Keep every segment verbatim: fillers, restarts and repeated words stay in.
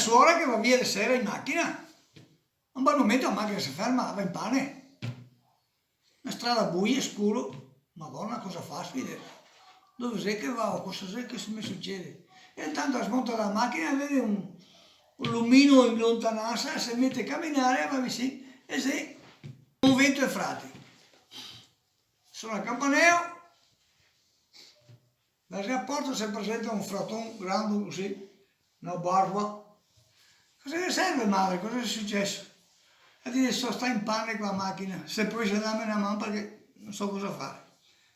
Ora che va via de sera in machina, a un bel momento la machina se ferma, va in pane. Na strada buia, scuro. Madona, cosa faso? Dove xe che vao? Cosa xe che me sucede? E intanto la smonta da machina, vede un, un lumino in lontanansa, se mete a caminare, va vicin, e xe convento e frati. Sona el campaneo, verso la porta se presenta un fraton grando cusì, na barba. "Cosa che serve, madre? Cosa xe suceso?" E dixe: "So stà in pane co la machina, se podese darme na man parché no so cosa fare."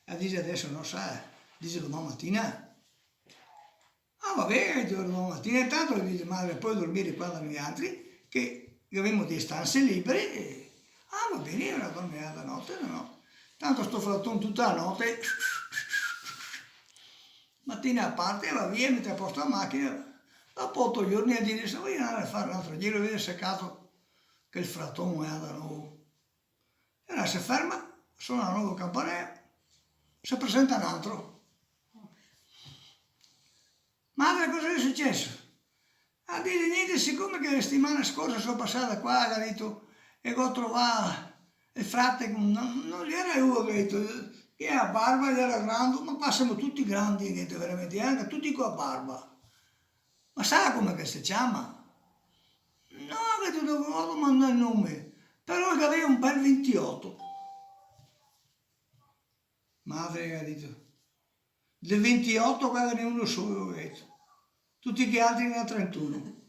E dixe: "Deso no, sa, dixe doman matina." "Ah, va ben", dixe, "doman matina." Intanto el dixe: "Madre, pol dormire qua da noialtri, che gavemo dee stanse libere." E, "Ah, va ben", ela dorme la note, no, no. Tanto sto fraton tuta la note, matina parte, va via, mete a posto la machina. Dopo oto giorni el dixe: "Vojo ndare a fare un altro giro, veder se cato che el fraton xe da novo." E la se ferma, sona de novo el campaneo, se presenta un altro. "Madre, cosa xe suceso?" "Ah, dixe, gnente, sicome che la setimana scorsa so pasà da qua", ga dito, "e go trovà el frate, no, no gera lu", ga dito, "che gera barba, gera grando, ma qua semo tuti grandi", ga dito, "veramente, anca tuti co la barba." "Ma sa come che se ciama?" "No", ga dito, "no go domandà el nome, però el gaveva un bel ventioto." "Madre", ga dito, "de ventioto qua ghe n'è uno solo", ga dito, "tuti che altri ghe n'à trentuno."